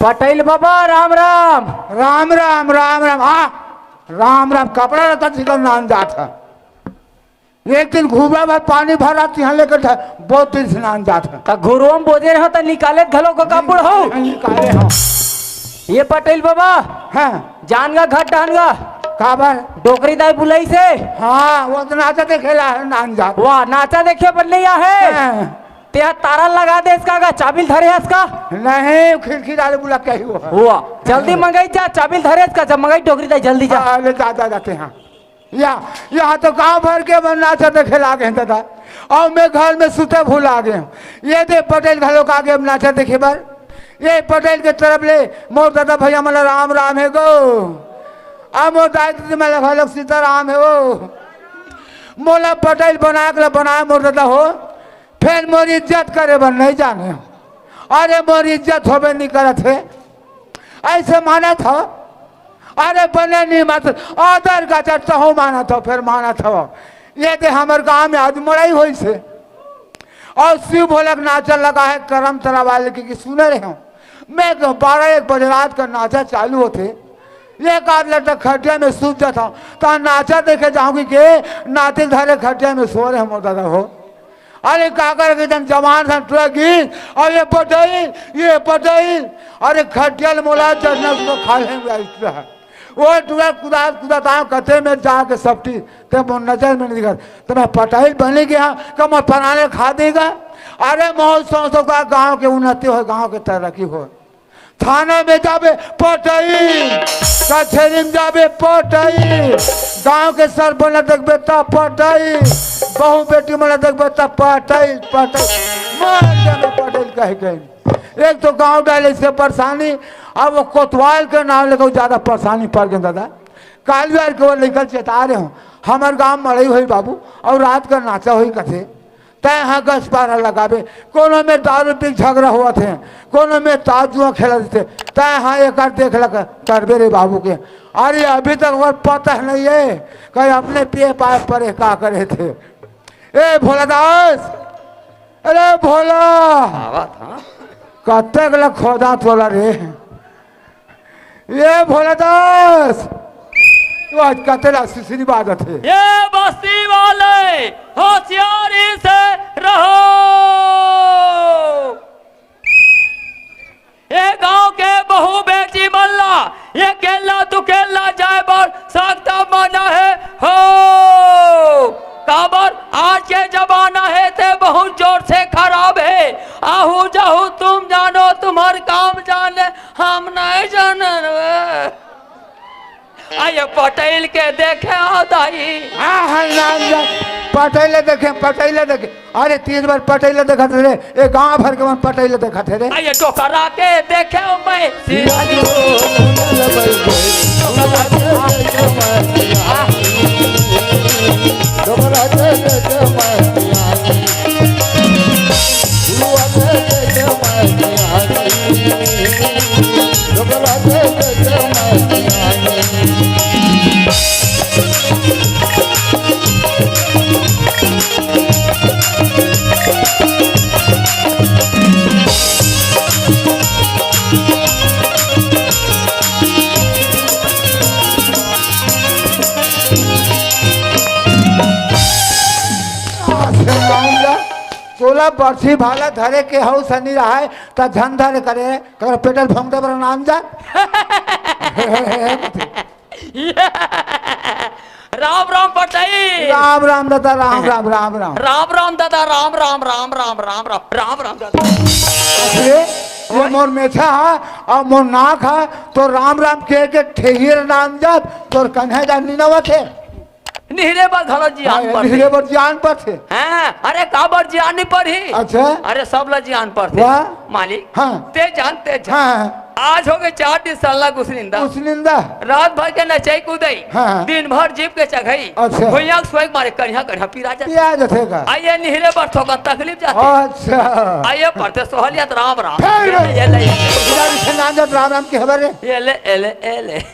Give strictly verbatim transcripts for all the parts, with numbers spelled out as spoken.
पटेल बाबा, राम राम। राम राम, राम राम। आ, राम राम। कपड़ा लत्ता चिकन नान जात है। एक दिन घूबा भर पानी भरा तिहां लेकर था, बहुत दिन से नान जात है। त घुरुआ म बोजे रहो त निकाले घलो का काबुड़ हो। निकाले हो। ये पटेल बाबा, हाँ। जान गा घर डहन गा। काबर? डोकरी दाई बुलाई से। हाँ, वो तो नाचा देखे ला है, नान जात। वाह, नाचा देखे बर नहीं आ है। हाँ। ते हा तारा लगा दे इसका गा, चाबिल धरे है इसका। नहीं, खिड़की डाले बुला के ही वो है। वाह, जल्दी मंगाई जा, चाबिल धरे इसका, जब मंगाई डोकरी दाई, जल्दी जा। हाँ, ले जा, जा, जाते हैं। या, यहाँ तो गांव भर के मन नाचा देखे लागे हैं दादा, और मैं घर में सुते भूला गए हूँ। ये दे पटेल घलो का आगे नाचा देखे बर, ये पटेल के तरफ ले मोर दादा भैया मला राम राम है गो, आ मोर दाई दीदी मला घलो सीता राम है वो। मोला पटेल बना के ला बनाए मोर दादा हो, फेर मोर इज्जत करे बर नहीं जाने हो। अरे मोर इज्जत होबे नहीं करत है, ऐसे मानत हो। अरे बने नहीं मत, आदर का चर्चा हो मानत हो, फेर मानत हो। ये दे हमर गांव में आज मड़ई होइस हे, और शिव भोला के नाचा लगा है करम तरा वाले के, कि सुने रहे हो। मैं तो बारह एक बजे रात का नाचा चालू होथे, एक आध लट्टा खटिया में सूत जाता हूँ, तो नाचा देखे जाऊंगी के नातिल धरे खटिया में सो रहे मोर दादा हो। अरे काकर के जन जवान सन टुरा गिन, और ये पटई, ये पटई, अरे खटिया ले मोला चढ़ना तो खा लेंगे इतना। वो टुरा कुदात कुदात आयो कथे में जाके सपटी, ते मोर नजर में नहीं दिखा, तो मैं पटई बने गया, कम पराने खा देगा। अरे महोत्सव तो का गांव के उन्नति हो, गांव के तरक्की हो। थाना में जाबे पटई, कचहरी में जाबे पटई, गांव के सरपंच देखबे त पटई, बहू बेटी मन देखबे त पटई, पटई, मार जाबे पटई कह के। एक तो गांव डाले से परेशानी, अब वो कोतवाल के नाम लेकर ज्यादा परेशानी पड़ गए दादा। काल भी आर के वो लेकर चेता रहे हूँ, हमारे गांव मड़ई हुई बाबू, और रात का नाचा हुई कथे। तैं हा गस पारा लगाबे, कोनो में दारू पी के झगड़ा होवत हे, कोनो में तास जुआ खेलत हे, तैं हा एकर देख लग करबे रे बाबू के। अरे अभी तक ओकर पता नहीं है कि अपने पिए पाए परे का करे थे। ए भोला दास, अरे भोला, आवत हाँ। कतेक ल खोदा तोला रे। ये भोला दास, तू आज कतेला सिसरी बाजत हे। ये बस्ती वाले होशियारी से रहो। ये गांव के बहू बेटी मन ला ये केला दुकेला जाए बर सख्त मना हे हो। काबर आज के जमाना हे ते बहुत जोर से खराब हे। आहू जाहू तुम जानो तुम्हार काम जाने हम नहीं जानन। आ ये पटेल के देखे हो दाई। हाँ, हाँ, नाम जा। पटेल देखे, पटेल देखे। अरे तीन बार पटेल देखत रे, ये गांव भर के मन पटेल देखत हे रे। आ ये टोकरा के देखे हो मैं। तोला बरसी भाला धरे के हौस नी रहय, त झन धरे करे, कर पेटल भोंग दे बर नाम जा। राम राम पटई। राम राम दादा, राम राम, राम राम। राम राम दादा, राम राम, राम राम, राम राम, राम राम दादा। अरे, ये मोर मेछा हा, और मोर नाक हा, तो राम राम के के ठेहिर नाम जात, तोर कन्हे जान नी नवत हे। निहरे बर घलो जियान हाँ, पड़थे। निहरे बर जियान पड़थे। हाँ, अरे काबर जियान नहीं पड़ही? अच्छा। अरे सब ला जियान पड़थे। वाह। मालिक, हाँ। ते जान, ते जान। हाँ। आज हो गए चार दिन साला गुसनिंदा। गुसनिंदा। रात भर के नचई कूदई। हाँ। दिन भर जीप के चघई। अच्छा। भुइयां के सोए के मारे करिहा करिहा पीरा जाथे। पीरा जाथे का? आ ये निहरे बर थोकन तकलीफ जाथे। अच्छा। आ ये पड़थे सोहलियत राम राम। फिर ये ले, ये ले, ये ले। इधर से नाम जब राम राम के हबर रे। ये ले, ये ले, ये ले।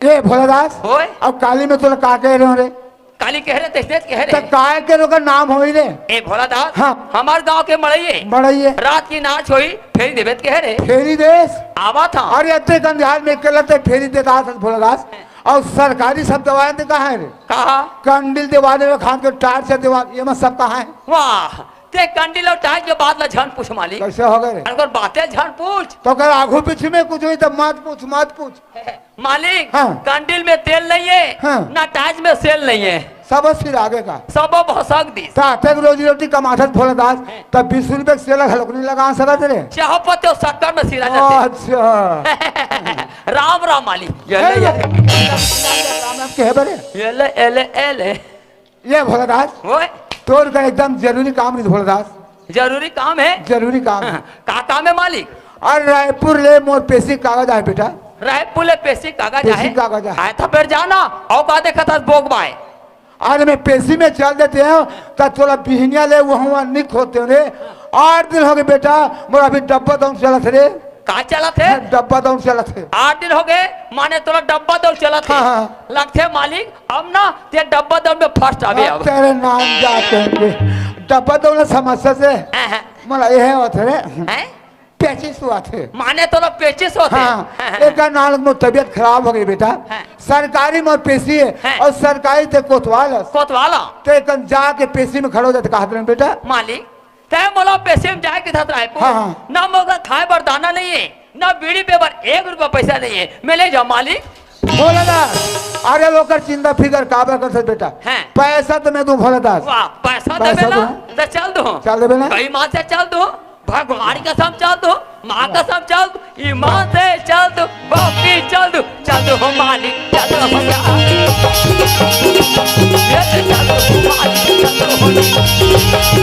ए भोलादास, ओए। अब काली में तोला का कहे रहे हो रे? काली कहे रहे, तइसने कहे रहे। त काय के ओकर नाम होई रे? ए भोलादास, हाँ। हमार गांव के मड़ई ए। मड़ई ए। रात की नाच होई, फेरी देबे त कहे रहे। फेरी देस? आवा था। अरे अतरे अंधियार में अकेला ते फेरी देता था भोलादास। और सरकारी सब दवाई ते कहाँ है रे? कहा? कंडिल देवा देवे, खान के टार्च देवा, ये में सब कहाँ है? वाह, ते कंडिल और टार्च के बात ला झन पूछ मालिक। कैसे हो गए रे? अगर बातें झन पूछ। तो अगर आगू पीछे में कुछ हुई तो मत पूछ, मत पूछ। मालिक, हाँ। कंडिल में तेल नहीं है, हाँ। ना टार्च में सेल नहीं है। सब सिर आगे का। सब भसक दिस। ताते के रोजी रोटी कमाथत भोलादास, हैं। तब बीस रुपए के सेला घलोक नहीं लगा सकत रे। चाहो पत्ते और शक्कर में सिरा जाते। अच्छा। राम राम मालिक। ये ले, हे ये ले। राम राम के है बरे। ये ले, ये ले, ये ले। ये भोलादास, ओए। तोर का एकदम जरूरी काम नहीं भोलादास। जरूरी काम है? जरूरी काम है। हाँ, का काम है मालिक? अरे रायपुर ले मोर पेशी कागज आए बेटा। रायपुर ले पेशी कागज पेशी आए? कागज आए। आए था फिर जाना, और का देखा था बोक बाय। अरे मैं पेशी में चल देते हैं, त तोला बिहनिया ले वहाँ निक होते हो रे। आठ दिन हो गए बेटा, मोर अभी डब्बा दौड़ चलत रे। का चलत हे? डब्बा दौड़ चलत हे। आठ दिन हो गए, माने तोला डब्बा दौड़ चलत हे। हाँ, हाँ। लगथे मालिक, अब ना ते डब्बा दौड़ में फर्स्ट आबे अब। तेरे नाम जाते हैं। डब्बा दौड़ समस्या से हाँ, हाँ। मोला ये होत हे रे। हैं? पेचिस होत हे। माने तोला पेचिस होत हे? हाँ, हाँ, हाँ। एक नाल मोर तबीयत खराब हो गई बेटा। हाँ। सरकारी मोर पेशी हे हाँ। और सरकारी ते कोतवाल हे। कोतवाल हे। ते कन जाके पेशी में खड़ो जाते कहा बेटा। मालिक, तै मोला पेशी में जाए के साथ रायपुर, हाँ, हाँ। ना मोर घर खाए बर दाना नहीं है, ना बीड़ी पे बर एक रुपया पैसा नहीं है, मैं ले जाओ मालिक। भोलादास, अरे ओकर चिंता फिकर काबर करथे बेटा? हैं। पैसा तो मैं दूं भोलादास। वाह, पैसा पैसा देबे ना, दूं। तो चल दूं। चल देबे ना? कई माँ से चल दूं, भगवान कसम चल दूं, माँ कसम चल दूं, ईमान से चल दूं, बाकी चल दूं। चल दो हो मालिक, चल दो हो यार। ये तो चल दो हो मालिक, चल दो हो।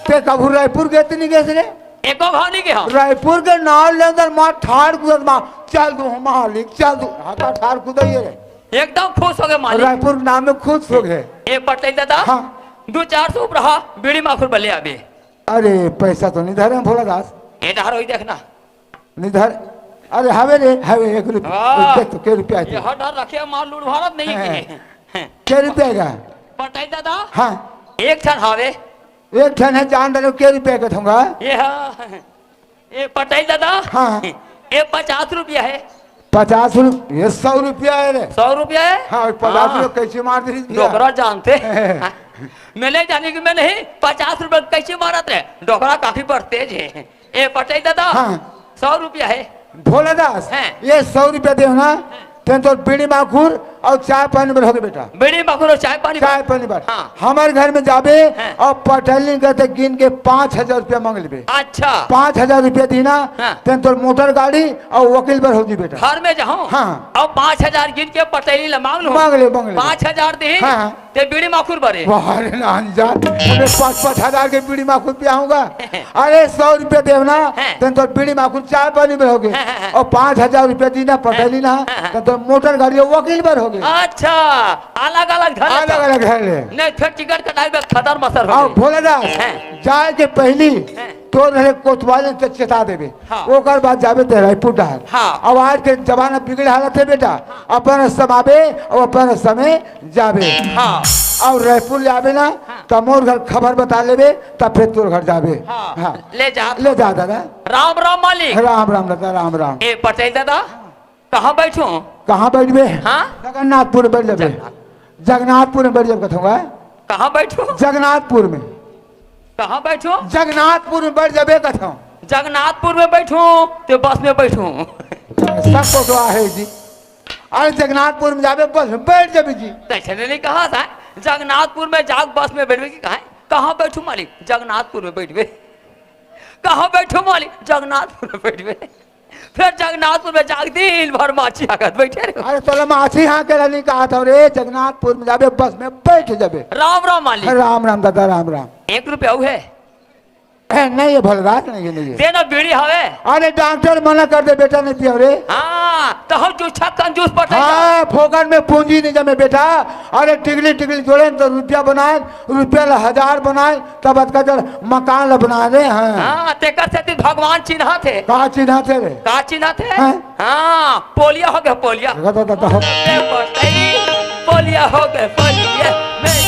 ते कभू रायपुर गए ते नहीं गए रे? एको घाव नहीं गए हम। रायपुर के नाव ले अंदर मार ठाड़ कूदत मार, "चल दो मालिक, चल दो।" हाँ, का ठाड़ कूदा ये रे। एकदम खुश हो गए मालिक। रायपुर के नाम में खुश हो गए। ए पटेल दादा, हाँ। दो चार सौ रुपया बीड़ी माखुर बले आबे। अरे, पैसा तो नहीं धरे हैं भोला दास। ए डहर होई देखना। नहीं धर, अरे, हवे रे, हवे, एक रुपया। हाँ। देख तो, के रुपया है ये तो? हर डहर रखे मार लूट भारत नहीं हैं। के। के रुपया का? पटेल दादा। हाँ। एक ठन हवे। एक ठन है, जान डालो, के रुपया का ठोंगा? ये हा, ये पटेल दादा। हाँ। ये पचास रुपया है। पचास रुपया, ये सौ रुपया है रे। सौ रुपया है? हाँ, पचास हाँ। रुपया कैसे मार दे रही है? डोकरा जानते। मैं नहीं जाने कि मैं नहीं, पचास रुपया कैसे मारत रहे? डोकरा काफी बड़ तेज है। ए पटेल दादा, हाँ। सौ रुपया है। भोला दास, हैं। ये सौ रुपया देव ना, तेन तोर बीड़ी माखुर और चाय पानी बर होगे बेटा। बीड़ी माखुर और चाय पानी बर। चाय पानी बर। हाँ। हमारे घर में जाबे हैं। और पटेलिन कहते गिन के पाँच हजार रुपया मांग लेबे। अच्छा। पाँच हजार रुपया दीना, हाँ। तेन तोर मोटर गाड़ी और वकील बर होगी बेटा। घर में जाऊँ? हाँ। और पाँच हजार गिन के पटेलिन ला मांग लूँ? मांग ले, मांग ले। पाँच हजार दी? हाँ, हाँ। ते बीड़ी माखुर बरे। वाह रे नानजान, अरे पाँच पाँच हजार के बीड़ी माखुर पियाऊंगा। अरे सौ रुपया देव ना, हैं। तेन तोर बीड़ी माखुर चाय पानी बर होगे। हैं, हैं, हैं। और पाँच हजार रुपया दीना पटेलिन ना, हैं, हैं, हैं। तेन तोर मोटर गाड़ी और वकील बर होगे। अच्छा, अलग-अलग धर लेता। अलग-अलग धर ले। नहीं, फिर टिकट कटाई में खतर मसर हो आओ, गई। भोला दास, हैं। जाए के पहली हैं। तोर रहे कोतवाल ते चेता देबे। हाँ। ओकर बाद जाबे ते रायपुर डहर। हाँ। अब आज के जमाना बिगड़े हालत है बेटा। हाँ। अपन समय आबे और अपन समय जाबे। हाँ। और रायपुर ले आबे ना, हाँ। त मोर घर खबर बता लेबे, तब फिर तोर घर जाबे। हाँ। हाँ। ले जा। ले जा दादा। राम राम मालिक। राम राम दादा, राम राम। ए पटेल दादा, कहाँ बैठो? कहाँ बैठबे? हाँ? जगन्नाथपुर में बैठ जाबे। जगन्नाथ। जगन्नाथपुर में बैठ जाबे कथों। कहाँ बैठो? जगन्नाथपुर में। कहाँ बैठो? जगन्नाथपुर में बैठ जाबे कथों। जगन्नाथपुर में बैठूं, ते बस में बैठूं। सब को तो आहे जी। अरे जगन्नाथपुर में जाबे, बस में बैठ जाबे जी। तैसे नहीं कहा था, जगन्नाथपुर में जाग बस में बैठबे कि कहा, कहाँ बैठूं मालिक? जगन्नाथपुर में बैठबे। कहाँ बैठूं मालिक? जगन्नाथपुर में बैठबे। फिर जगन्नाथपुर में जाग दिन भर माछी हाकत बैठे रहे। अरे तोला माछी हाके ला नहीं कहा था रे, जगन्नाथपुर में जाबे, बस में बैठ जाबे। राम राम मालिक। राम राम दादा, राम राम। एक रुपया है? ए, नहीं है भोलेदास, नहीं है, नहीं है। देना बीड़ी हवे। अरे डॉक्टर मना कर दे बेटा, नहीं पियो रे। हाँ, तो हम जूठा कंजूस पटाई। हाँ, फोकट में पूंजी नहीं जमे बेटा। अरे टिकली टिकली जोड़े तो रुपया बनाए, रुपया ला हजार बनाए, तब अतका जड़ मकान ला बना दे। हाँ। हाँ, तेकर सेती भगवान चिन्हा थे। का चिन्हा थे रे? का चिन्हा थे? हाँ। हाँ, पोलिया हो गया, पोलिया। देखा तो, तो, तो। ए, पोलिया हो गया, पोलिया। मैं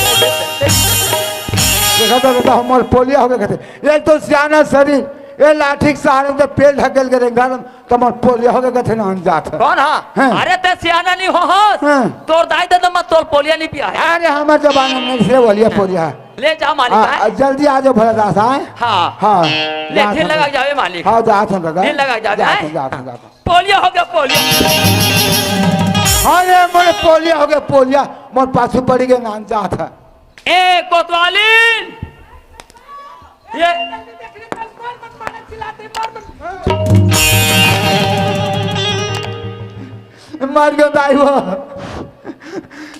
देखा तो, तो, तो, हमार पोलिया हो गया कहते। एक तो सियाना शरीर, ये लाठी के सहारे तो पेल ढकेल के रेंगा, तो हमार पोलिया हो गया कहते ना जात है। कौन हा? हाँ। अरे ते सियाना नहीं हो, हो। हाँ। तोर दाई दे तो मत तोर पोलिया नहीं पिया है। अरे हमार जमाना में से बोलिया हाँ। पोलिया। ले जा मालिक, हाँ, आए। जल्दी आ जाओ भोलेदास, आए। हाँ। हाँ। ले, जात ढील है। लगा जावे मालिक। हाँ, जात है दादा। ढील लगा जावे, जात आए। है, जात है, जात है। पोलिया हो गया, पोलिया। अरे मोर पोलिया हो गया, पोलिया। मोर पाछू पड़ी गए नान जात है। ए कोतवालिन, ये मर गयो दाई हो।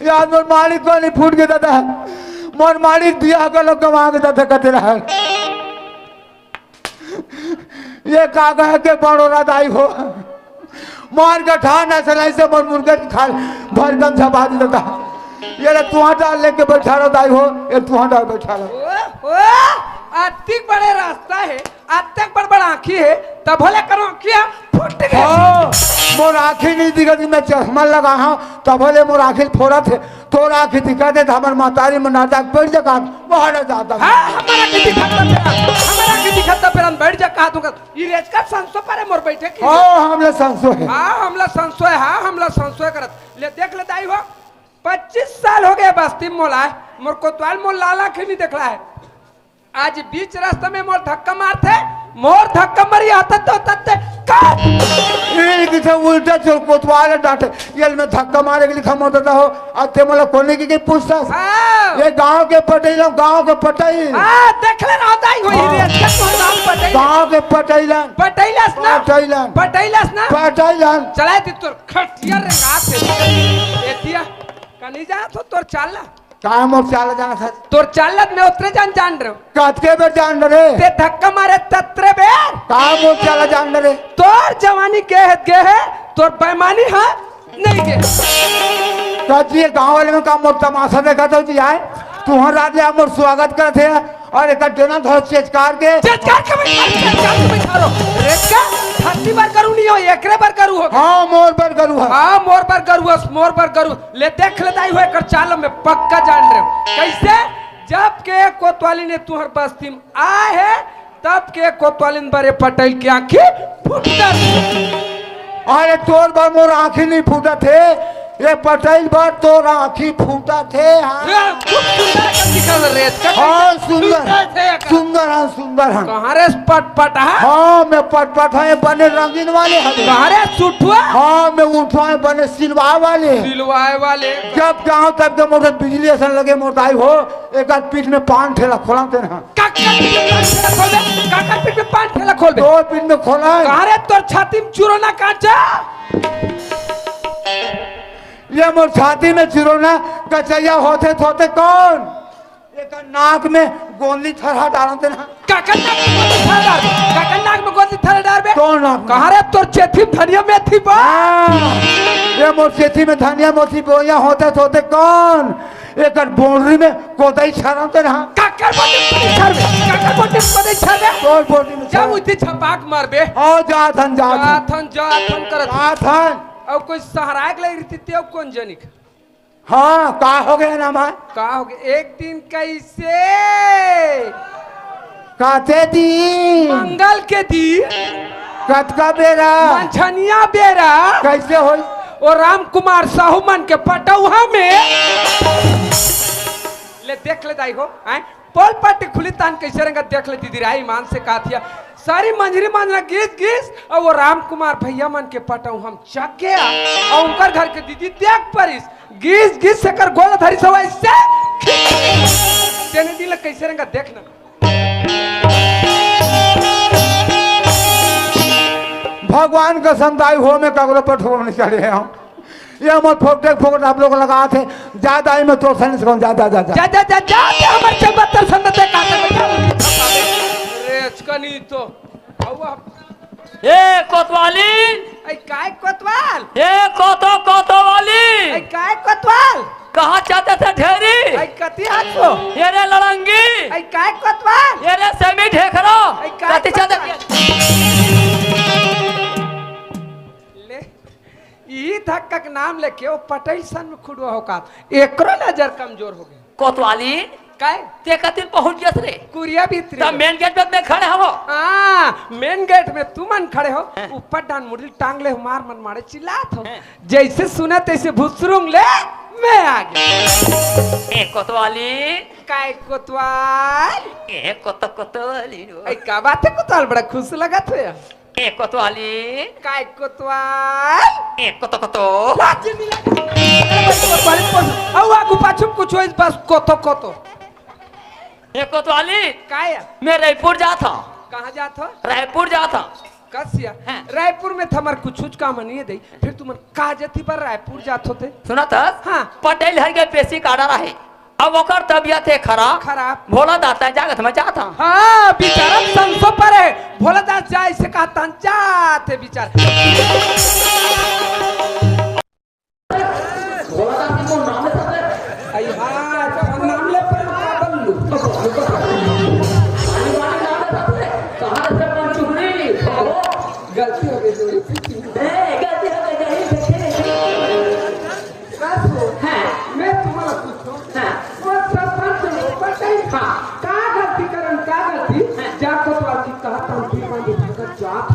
यार मोर मालिक को नहीं फूट गया दादा। मोर मालिक दिया का लोग कमा के दादा कहते रहा। ये का कहे के बड़ोरा दाई हो। मार के ठान ऐसे नहीं से मोर मुर्गे की खाल भर दम झपा देता। ये ले तुहा डाल लेके बैठा रहो दाई हो, ये तुहा डाल बैठा रहो। ओ, ओ, अतिक बड़े रास्ता है, अतिक बड़ बड़ आँखी है, तब भले करो आँखी है, फुट गया। हाँ, मोर आँखी नहीं दिखत कि मैं चश्मा लगा हाँ, तब भले मोर आँखी फोड़त है। तोर आँखी दिखत है तो हमार महतारी में नाटक बैठ जा कहा, बाहर जाता। हाँ, हमारा आँखी दिखत था तेरा, हमारा आँखी दिखत था तेरा, बैठ जा कहा तू। ई रेचका संसो परे मोर बैठे की। हाँ, हमला संसो है। हाँ, हमला संसो है, हाँ, हमला संसो है करत। ले देख ले दाई हो, पच्चीस साल हो गए बस्ती में मोला, मोर कोतवाल मोर लाल आँखी नहीं देखला है। आज बीच रास्ता में मोर धक्का मारथे, मोर धक्का मारी आता तो तत्ते का? ये किसे उल्टा चोर कोतवाल डांटे, ये मैं धक्का मारे के लिखा मोर देता हो, अब ते मोला कोने की, की पूछता? हाँ। ये गांव के पटेल, गांव के पटेल। हाँ, देख ले रहा दाई हो, हाँ। ये क्या तो नाम पटेल। गांव के पटेलन। पटेलस ना? पटेलन। पटेलस ना? पटेलन। चलाए दी तोर खटिया रे रात है। एतिया, कनी जा तो तोर चाल ला। का मोर चाल जाना था? तोर चाल ला मैं उतरे जान जान रहे हो। कतके बेर जान रे? ते धक्का मारे ततरे बेर। का मोर चाल जान रे? तोर जवानी के है, के है, तोर बेईमानी है, नहीं के। तो जी, गांव वाले में का मोर तमाशा देखा तो जी आए? तुहर रात ले मोर स्वागत करत है और एक देना धर चेचकार के। चेचकार के बैठा, चेचकार के बैठा रो। रेचका धरती बर करू नहीं हो, एकरे बर करू हो। हाँ, मोर बर करू है। हाँ, मोर बर करू है, मोर बर करू। ले देख ले दाई हो, एकर चाल में पक्का जान रहे हो। कैसे? जब के कोतवाली ने तुहर बस्ती में आए है, तब के कोतवालिन बरे पटेल के आँखी फूटत। अरे तोर बर मोर आँखी नहीं फूटत हे, ये पटेल बर तोर आँखी फूटत हे। हाँ। ए, खूब सुंदर का दिखल रे, का हाँ, सुंदर। सुंदर थे का। सुंदर हाँ, सुंदर हाँ। कहाँ रे पटपट हा? हाँ, मैं पटपट हाँ, ये बने रंगीन वाले हवे। कहाँ रे सुठुआ? हाँ, मैं उठवा बने सिलवा वाले। सिलवाए वाले। जब जाओ तब के मोर बिजली असन लगे मोर दाई हो, एक आध पीठ में पान ठेला खोला तेन हाँ। काकर पीठ में पान ठेला खोलबे? काकर पीठ में पान ठेला खोलबे? तोर पीठ में खोला है। कहाँ रे तोर छाती में चुरोना काचा? ये मोर छाती में चुरोना कचैया होते होते कौन? एकर नाक में गोंदली थरहा डालते ना। काकर नाक में गोंदली थरहा डाल। काकर नाक में गोंदली थरहा डाल बे। कौन नाक में? कहाँ रे तोर चेथी धनिया मेथी बा? हाँ। ये मोर चेथी में धनिया मेथी बोया होते होते कौन? एकर बोंडरी में कोदई छरम ते रहा। काकर बोंडरी में कोदई छरबे? काकर बोंडरी में कोदई छरबे? तोर बोंडरी में जब छरम। उठी छपाक मारबे। आओ जाथन, जाथन। जाथन, जाथन करत। जाथन। अब कोई सहराय के लग रही थी, तेव कौन जनिक? हाँ, का हो गया ना माँ? का हो गया? एक दिन कैसे? काते दिन? मंगल के दिन। कतका बेरा? मंझनिया बेरा। कैसे होई? ओ राम कुमार साहू मन के पटौहा में। ले देख ले दाई हो, हैं? पोल पट्टी खुली तान कइसे रंगा देख ले दीदी राय ईमान से काथिया। सारी मंझरी मंझरा गीस गीस, अउ वो राम कुमार भइया मन के पटऊ हम चक गया, अउ उनकर घर के दीदी देख परिस, गीस गीस से कर गोल धरी सवाई से खींच। तेने दिल कइसे रंगा देख ना। भगवान के संताई हो में कगरो पर ठोर नहीं चढ़े हम। ये हमर फोकटे के फोकट आप लोग लगात हे। जा दाई में तोर सैनिक से कहूँ, जा, जा, जा, जा। जा, जा, जा, जा, जा, हमर चौबहत्तर संग ते काटे में जा। रेचकनी तो। हवा। ए, कोतवाली। ऐ, काय कोतवाल? ए, कोतो, कोतवाली। ऐ, काय कोतवाल? कहाँ चाहते थे ढेरी? ऐ, कति हाथ को? ये रे लड़ंगी। ऐ, काय कोतवाल? ये रे सेमी ढेखरो। ऐ, काय कति चाहते कोतवाल? ले। ई धक्का के नाम लेके वो पटेल सन में खुड़ुआ हो का, एकरो नजर कमजोर हो गए। कोतवाली, काय? ते कतिन पहुंच गयस रे? कुरिया भीतरी। तब मेन गेट पे मैं खड़े हवो। हाँ, मेन गेट में तुमन खड़े हो, हाँ। ऊपर डान मुरली टांग ले हो, मार मन मारे चिल्लात हो। हाँ। जैसे सुना तैसे भुसरुंग ले मैं आ गया। ए कोतवाली। काय कोतवाल? ए कोत-, कोतवाली रो। ऐ का बात है कोतवाल, बड़ा खुश लगत हो यार। ए कोतवाली। काय कोतवाल? ए कोतो कोतो। लाज नहीं लगे। कोतवाली, कोतवाली। अउ आगू पाछू कुछ होइस बस कोतो कोतो। ए कोतवाली। काय? मैं रायपुर जात हूँ। कहाँ जात हो? रायपुर जात हूँ। कसिया। हाँ। रायपुर में तो हमर कुछ कुछ काम नहीं है दई। फिर तुमन का जती पर रायपुर जात होते? सुना था? हाँ। पटेल हर के पेशी का order है। अब ओकर तबियत है खराब। खराब। भोला दास जागत में जात हूँ। हाँ, बेचारा संसो पर है। भोला दास जाए से कहता जात है बेचारा। भोला दास को नाम लेता है। आई हाँ, जब हम नाम ले पर का बल्लू। अरे वाह, नाम लेता है। कहाँ से पंचुगड़ी? गलती हो गई, जोड़ी फिर से। ए, गलती हो गई, जोड़ी फिर से। बस हो। हाँ। मैं तुम्हारा पूछो। हाँ। वो सरपंच लोग बताइए। हाँ। का गलती करन, का गलती? हाँ। जा कोतवाल जी कहा था, हम फिर मान के भगत जात।